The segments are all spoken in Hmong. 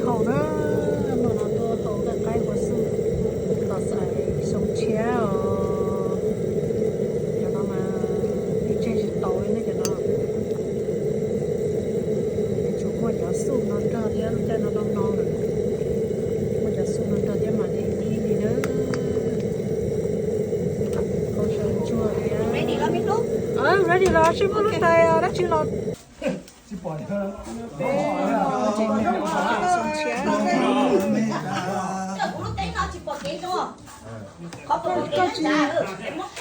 Haus na, no no tuaj haus taj qaib ua xwb, tos xaim xyoo tshiab os. Cov no mas ib tseg tsis tau li ne cov no. Tsuas muaj cov xub no nrog thiab, lub caij no no no lawm, muaj cov xub no nrog thiab mas thiaj ib li na. Haus sawv ntsuag thiab. Ready los, sib muab lub tais dab tsi los.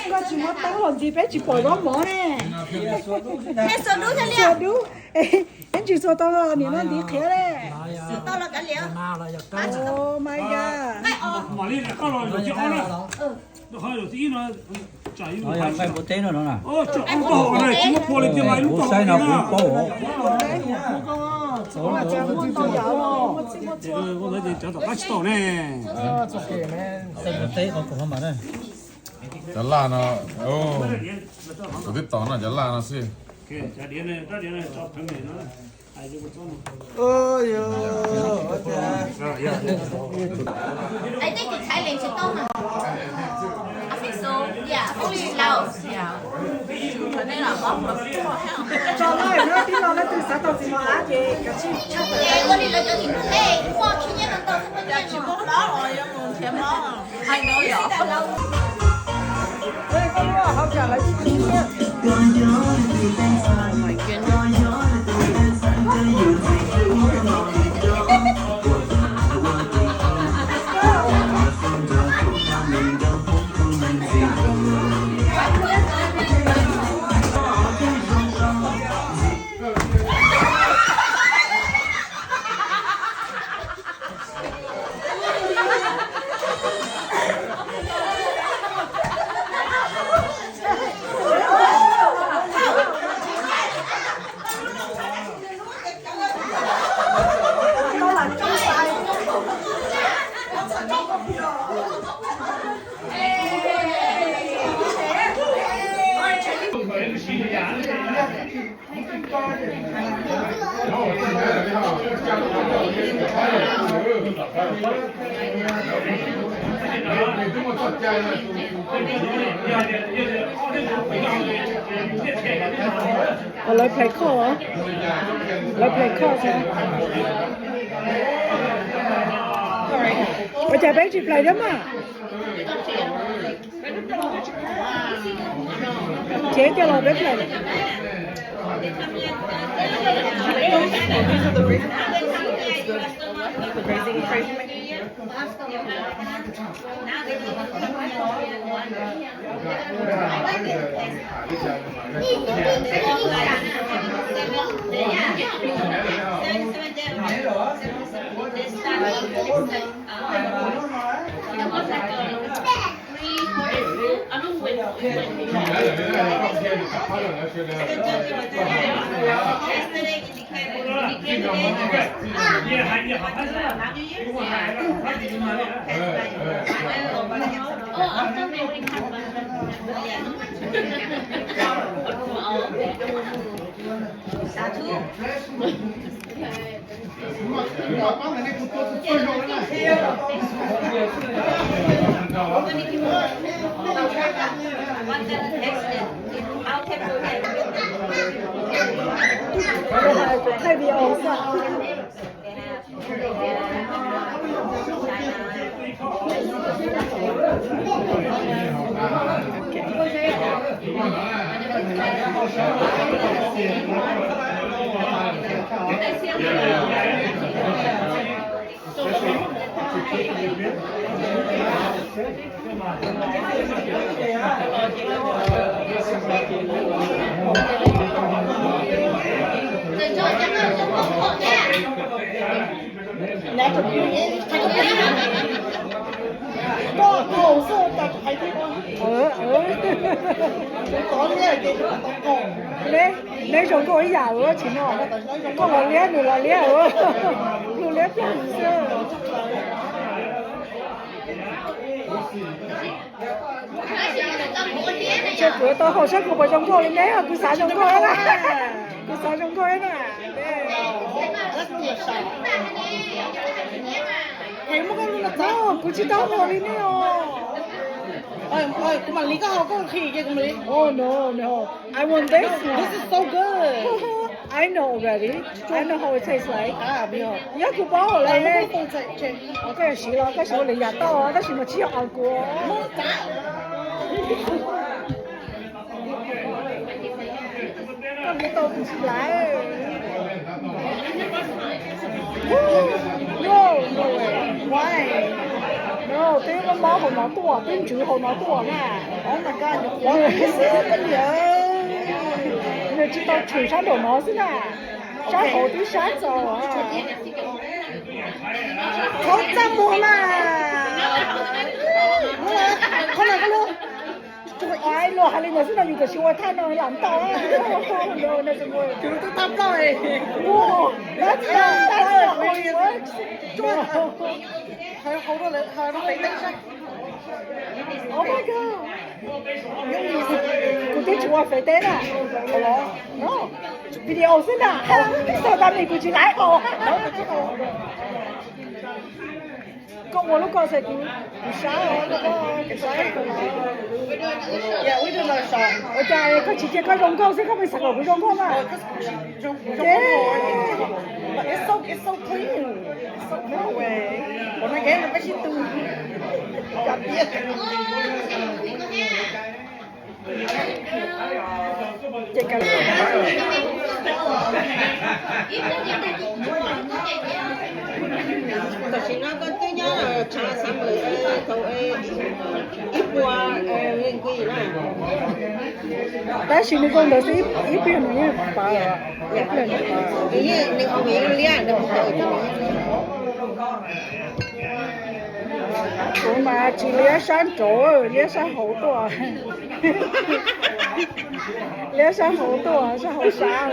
Koj tsis muab teeb los ntxiv peb tsis pom zaub mov ne. Xuas dub, ib ntsis xuas tau nim no ntiv qhiav le. Oh my god. Kuv saib no kuv paub. Cov laj no, kuv twb tos no cov laj no xwb. Tso laj na, tib lo leej twg xav tau txiv mos av ces kav tsij tshaj tawm. Lawv play call, lawv play call. Ua cas peb tsis play thiab mas? Ces coj los peb play. Thaij video xwb. Neb, neb zoo nkauj ib yam li tsis no. Koj los liab nws los liab, plhu liab plhu xwb. Ces kuv tau haum saib kuv puas zoo nkauj li neb, kuv xav zoo nkauj na. Kuv xav zoo nkauj na. Kuv tsis tau haus li nej os. Kuv mam li koj haus koj qhia kuv mam li. Oh no, no. I want this one. This is so good. I know already. I know how it tastes like. Yog kuv paub lawm. Koj siv los koj siv ua lwm yam tau tab sis mas tsis yog kuv. Koj mus tau kuv tsis laiv. No, no way. No, peb muab mob hauv no tuaj, peb ntswv hauv no tuaj na. Nws tsis tau tshwm sab nraum no xwb na. Sab hauv twb sab txaus. Qhov txaj muag mas. Qhov no, qhov no. Luag hais li ntawd xwb no yus tam sim ua thaj no lam tau. Kuv twb tau plaub. Hauv rau lawv, hauv rau fev teb saib. Oh my god. Kuv twb tsis ua fev teb na. Video xwb na. Tau tas li kuv tsis laiv haus. Koj ua lub koj xwb kuv, kuv saib. Ua cas koj tsis cia koj zoo nkauj xwb koj pheej xav kom kuv zoo nkauj na? Ces Tam sim no koj twb nyob tshav xav mus thaum ib puas nqis na. Tab sis nws zoo ntawd xwb ib pliag nws yeej pawv, ib pliag nws pawv. Nws yeej, nws ua nws yeej liab, nws mus tau ib tug nws yeej liab. Kuv mas tsis liab sab nraud, liab sab hauv tuaj. Liab sab hauv tuaj, sab hauv sab.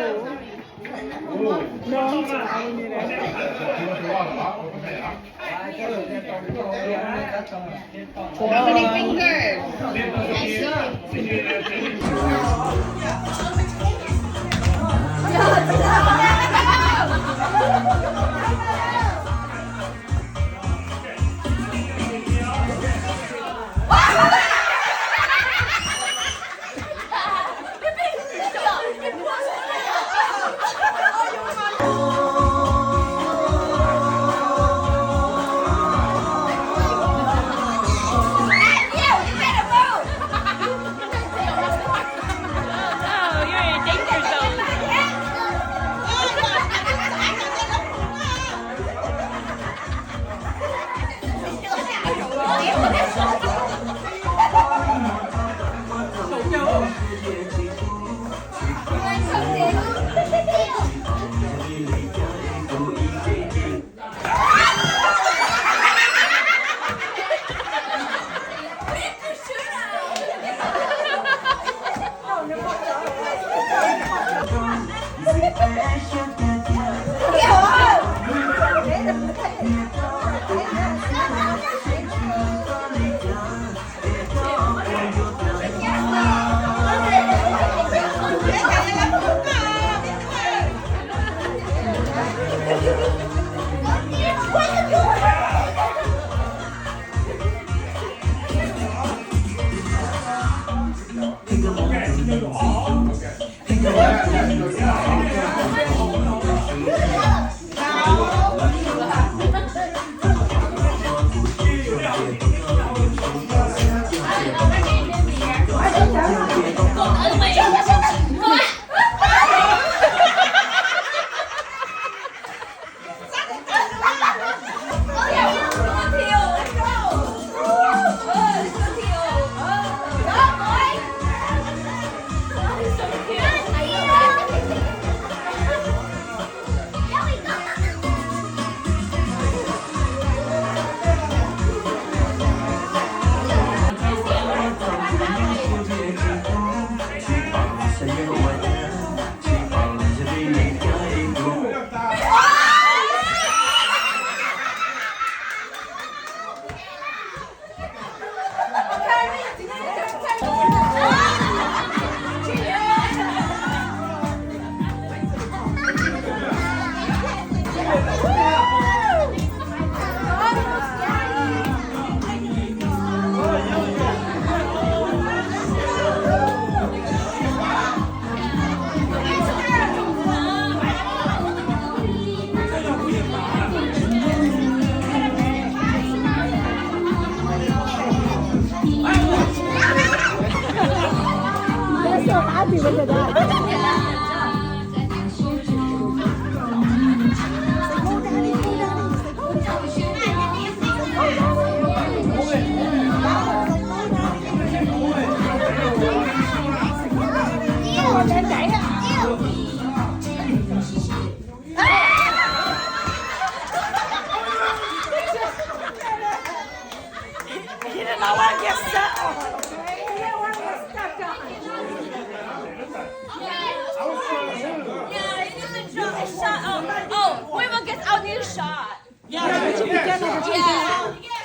Shot. Yeah,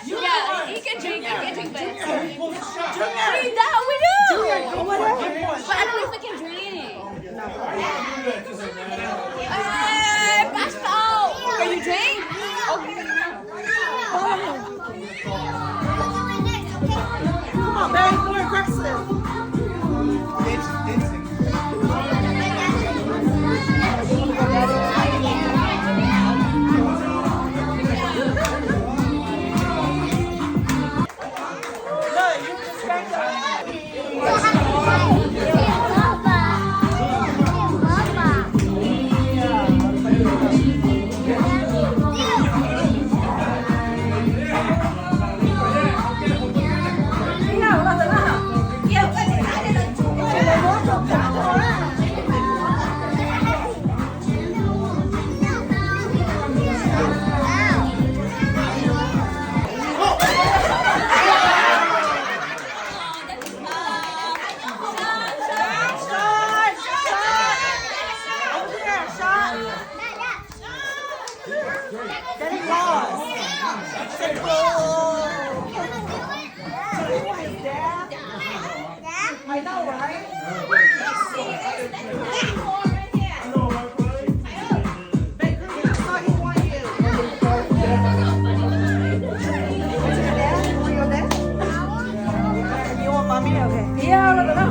yeah, he can drink, he can drink, but we do, we do. But I don't know if we can drink. Hey, pass out. Can you drink? Okay. Come on, babe, more aggressive. Daddy lost. Say boo. Who is Dad? I know, right? Babe, Ruby, I saw he want you. What's your dad? You want your dad? You want mommy? Okay. Yeah, look at that.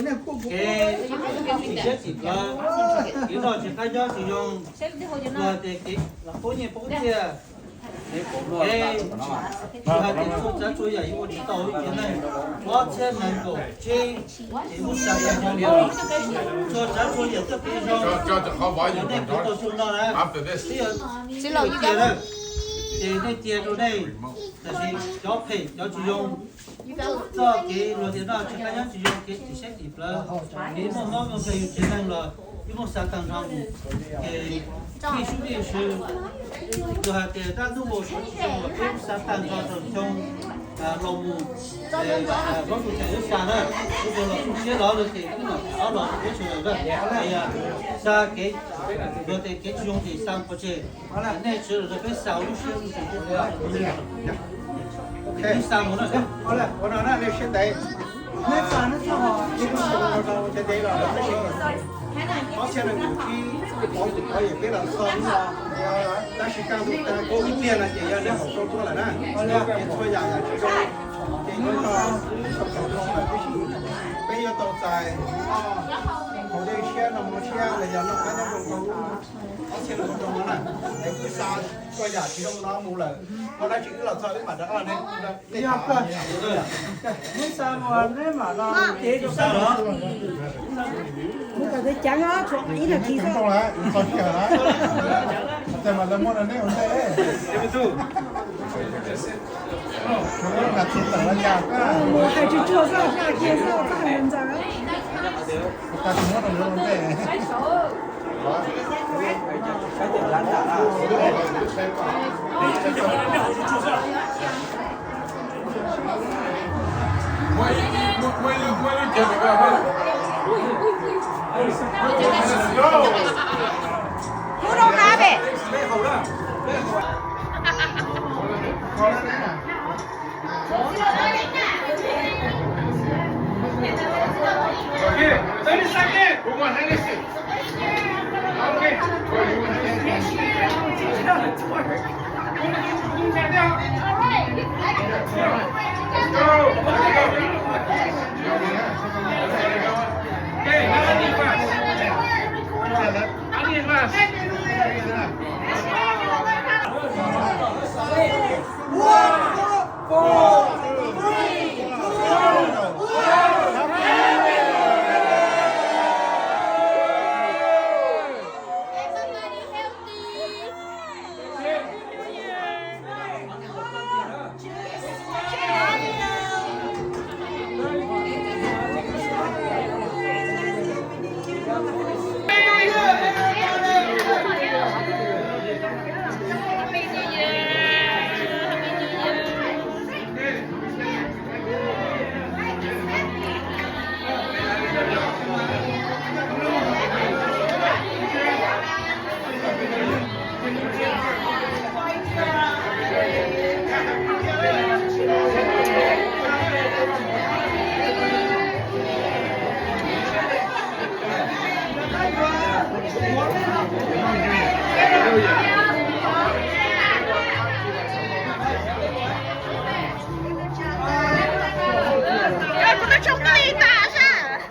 Kev poob kev nkeeg, kev tsis siab tsis plawv, kev noj tsis qab nyob tsis zoo, los tias kev los poob nyiaj poob txiaj, kev tsis hais tias txhua tsav txhua yam yuav ua tsis tau lub tsev neeg. Ob txhiab nees nkaum tsib, ces muab xa tag nrho li, txhua tsav txhua yam txoj kev zoo uas nej pov tau xyoo no na, twb yog tiag na, ces nej cia rau nej. Tab sis cov phem cov tsis zoo, txoj kev luag tias noj tsis qab nyob tsis zoo, kev tsis siab tsis plawv, kev muaj mob muaj nkeeg yus tsev neeg los yeej muab xa tag nrho mus. Ces ib sub ib sub, yog hais tias dab ntub npau suav tsis zoo los peb muab xa tag nrho rau xyoo los mus. Vauv tus tseem lub xya na, tus tseem los tu siab los lawm ces wb mam tham ob los peb sawv daws na. Xa kev, luag tias kev tsis zoo ces xa pov tseg. Nej sawv daws peb xa ua lub siab lub ntsws. Ua no na, nej siab ntev, ib lub xyoo no rau ntev ntev los tab sis ob txhiab nees nkaum tsib, peb los txog hnub no, tab sis kaj ntug tag koj ib pliag no ces yog neb haum rau tuaj lawm na. Ces txhua yam yam tsis zoo, ces nyob no, peb yuav tau txais hauv dej siab no, hauv siab los yog noj qab nyob zoo rau ob txhiab nees nkaum rau no na. Es wb xa txhua yam tsis zoo no mus lawm, muaj dab tsi wb los txog wb mam rov qab nej. Mus kom tau ceev os, tshuav ib tag kis xwb. Mus hais tsuag tsuag xwb, tag kis xwb, txoj hais ntxaws. Hnub no qab pem. Kuv twb tsoo koj li tas sas.